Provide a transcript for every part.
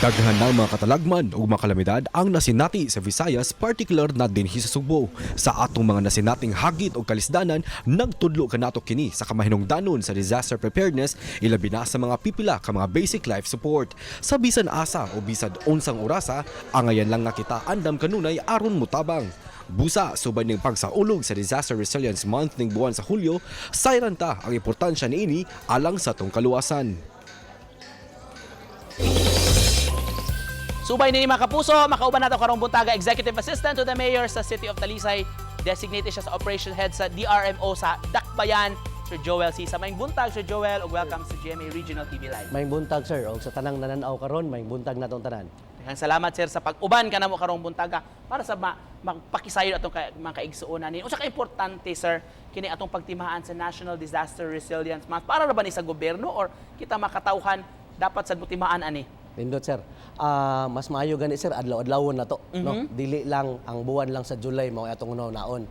Daghan ng mga katalagman ug mga kalamidad ang nasinati sa Visayas, partikular na dinhi sa Sugbo. Sa atong mga nasinating hagit o kalisdanan, nagtudlo kanato kini sa kamahinungdanon sa disaster preparedness, ilabi na sa mga pipila ka mga basic life support. Sa bisan asa o bisan unsang orasa, angayan lang nga kita andam kanunay aron mutabang. Busa, subay ning pagsaulog sa Disaster Resilience Month ning buwan sa Hulyo, sayran ta ang importansya niini alang sa atong kaluwasan. Subay nini, mga kapuso, makauban nato karong buntaga Executive Assistant to the Mayor sa City of Talisay. Designated siya sa Operation Head sa DRMO sa Dakbayan, Sir Joel Sisa. Maayong buntag, Sir Joel, ug welcome sa GMA Regional TV Live. Maayong buntag, sir, og sa tanang nananaw karon, maayong buntag natong tanan. Daghang salamat, sir, sa pag-uban kanamo karong buntaga para sa magpakisayon atong mga kaigsuonan ni. Unsa ka importante, sir, kini atong pagtimaan sa National Disaster Resilience Month? Para ra ba ni sa gobyerno or kita makatawhan dapat sad motimaan ani? Nindot, sir. Mas maayo gani, sir, adlaw-adlawon na to, no? Dili lang ang buwan lang sa July mao atong naon.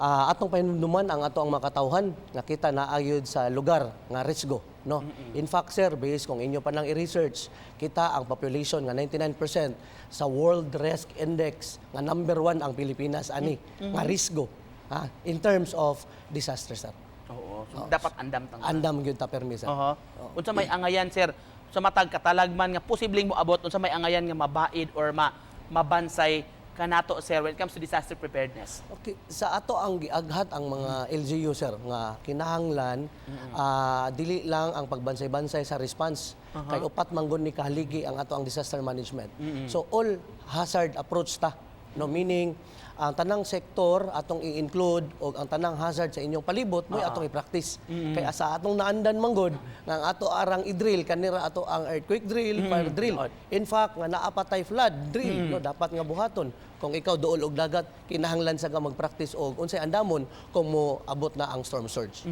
Atong pahinumduman ang ato ang mga katawhan nga kita naayod sa lugar nga risgo, no? In fact, sir, based kung inyo pa nang i-research, kita ang population nga 99% sa World Risk Index nga number one ang Pilipinas ani nga risgo, ha, in terms of disaster, sir. Oo. So, dapat andam tang. Andam gyud ta permi, sir. Oho. Unsa may angayan, sir, sa matag katalagman nga posibleng moabot, unsa may angayan nga mabaid or mabansay kanato, sir, when it comes to disaster preparedness? Okay, sa ato ang giaghat ang mga LGU, sir, nga kinahanglan dili lang ang pagbansay-bansay sa response kay upat manggod ni kahaligi ang ato ang disaster management. So all hazard approach ta, no, meaning ang tanang sektor atong i-include og ang tanang hazard sa inyong palibot mo'y atong i-practice. Kay sa atong naandan manggod nga ang ato arang i-drill kanira ato ang earthquake drill, fire drill. In fact, nga naa pa tay flood drill, no, dapat nga buhaton. Kung ikaw duol og dagat, kinahanglan sa ka mag-practice og unsay andamon kung mo abot na ang storm surge.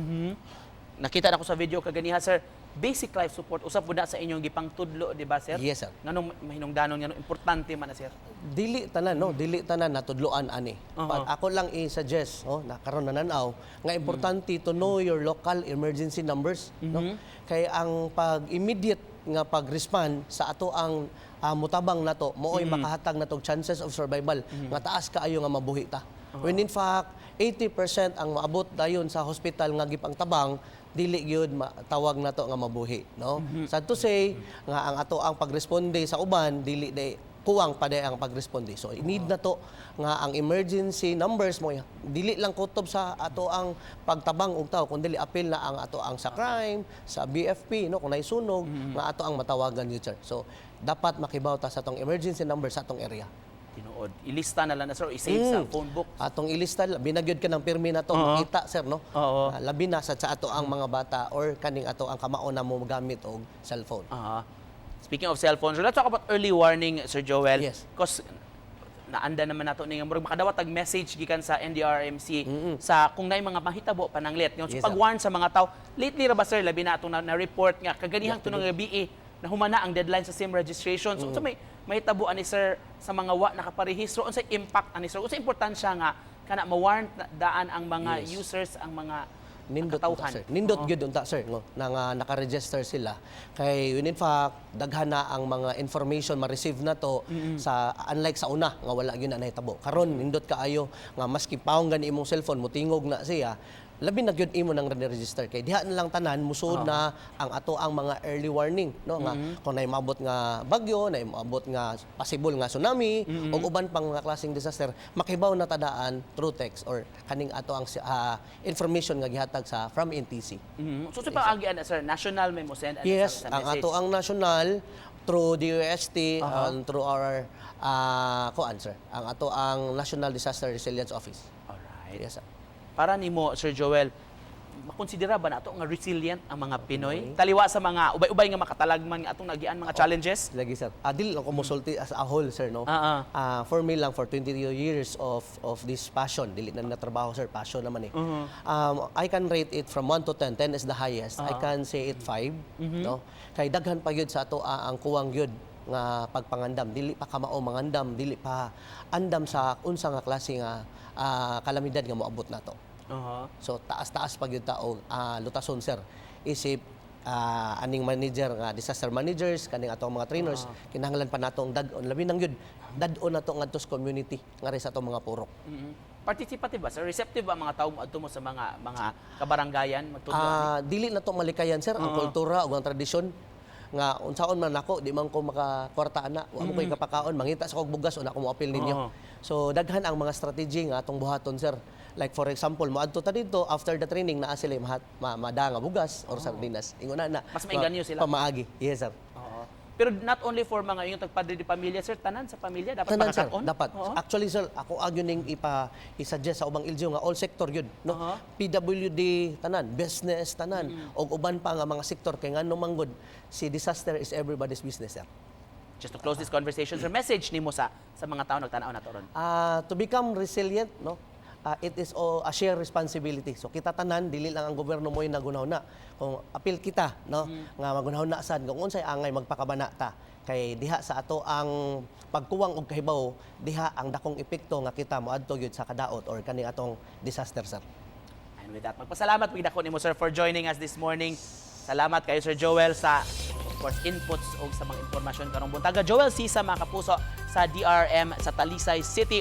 Nakita na ko sa video kaganiha, sir, basic life support usab pud na sa inyong gipangtudlo, di ba, sir? Yes, sir. Nganong mahinungdanon, nganong importante man na, sir? Dili tanan, no, dili tanan natudloan ani. But ako lang i-suggest, oh, na karon nananaw nga importante to know your local emergency numbers, no, kay ang pag immediate nga pag-respond sa ato ang mutabang nato mooy makahatag natog chances of survival nga taas kaayo nga mabuhi ta. When in fact, 80% ang maabot dayon sa hospital nga gipangtabang dili gyud matawag nato nga mabuhi, no? Sad to say nga ang ato ang pagresponde sa uban dili day kuwang pa day ang pagresponde. So need na to nga ang emergency numbers mo dili lang kutob sa ato ang pagtabang og tao kundi apil na ang ato ang sa crime, sa BFP, no, kung naisunog nga ato ang matawagan yun, sir. So dapat makibaw ta sa atong emergency number sa atong area. Tinuod. Ilista na lang na, sir, o i-save sa phone book. Atong ilista, binagyod ka ng pirmi na to, makita, sir, no? Labi na sa ato ang mga bata or kaning ato ang kamao na mo gamit og cellphone. Speaking of cellphones, so let's talk about early warning, Sir Joel. Yes. Because naanda naman nato ni nga murag makadawat tag message gikan sa NDRMC sa kung naay mga mahitabo pananglit. Ngayon, so Yes, sir. pag-warn sa mga tao, lately ra ba, sir, labi na atong na-report nga kaganihang tunong gabi eh, nahumana ang deadline sa SIM registration. So unsa may mahitabo ani, sir, sa mga wa nakaparehistro? Unsa impact ani, sir? Unsa importansya nga kana ma-warn daan ang mga users, ang mga Nindot unta, katawhan? Sir. Nindot gyud unta, sir, no, na nga naka-register sila. Kay when in fact daghan na ang mga information ma-receive na to sa unlike sa una nga wala gyud na nahitabo. Karon nindot kaayo nga maski paong gani imong cellphone motingog na siya, labi na gyud imo nang register kay diha na lang tanan musuod na ang ato ang mga early warning, no, nga kung naay maabot nga bagyo, naay maabot nga possible nga tsunami ug uban pang mga klaseng disaster, makibaw na tadaan through text or kaning ato ang information nga gihatag sa from NTC. So sa paagi ana, sir, national may mo send ana Yes, sa ang message? ato ang national through DOST and through our kuan, sir, ang ato ang National Disaster Resilience Office. Alright. Yes, sir. Para nimo, Sir Joel, makonsidera ba nato nga resilient ang mga Pinoy? Taliwa sa mga ubay-ubay nga makatalagman nga atong nagian mga challenges? Lagi, sir. Dili lang ko mosulti as a whole, sir, no? For me lang, for 22 years of this passion, dili na trabaho, sir, passion naman eh. I can rate it from 1 to 10. 10 is the highest. I can say it 5, no? Kay daghan pa gyud sa ato ang kuwang gyud nga pagpangandam. Dili pa kamao mangandam, dili pa andam sa unsa nga klase nga kalamidad nga moabot nato. So taas-taas pa gyud ta og lutason, sir. Isip Aning manager nga disaster managers, kaning atong mga trainers, kinahanglan pa nato ang dag-on, labi nang yun dad-on nato ngadto sa community ngari sa atong mga purok. Participative ba, sir? Receptive ba ang mga tao moadto mo sa mga kabaranggayan magtudlo ani? Dili na to malikayan, sir, ang kultura ug ang tradisyon nga unsaon man nako, di man ko makakwarta ana, wa mo koy kapakaon, mangita sa kog bugas una ko moapil ninyo. So daghan ang mga strategy nga atong buhaton, sir. Like for example, moadto ta didto after the training, naa sila mada nga bugas or sardinas, ingon na na. Mas mainganyo sila. Pamaagi, yes, sir. Pero not only for mga yung tagpadre di pamilya, sir, tanan sa pamilya dapat Tanan, sir, makakaon. Dapat. Actually, sir, ako agyo ning ipa i-suggest sa ubang LGU nga all sector yun, no? PWD tanan, business tanan, ug uban pa nga mga sektor kay ngano manggod si disaster is everybody's business, sir. Just to close this conversation, sir, message nimo sa mga tao nagtan-aw nato ron. To become resilient, no? It is all a shared responsibility. So kita tanan, dili lang ang gobyerno mo yung nagunaw na. Kung apil kita, no, nga magunaw na sad kung unsay angay magpakabana ta kay diha sa ato ang pagkuwang og kahibaw, diha ang dakong epekto nga kita moadto gyud sa kadaot or kani atong disaster, sir. And with that, magpasalamat pud ako nimo, sir, for joining us this morning. Salamat kayo, Sir Joel, sa of course inputs o sa mga impormasyon karong buntaga. Joel Sisa, mga kapuso, sa DRM sa Talisay City.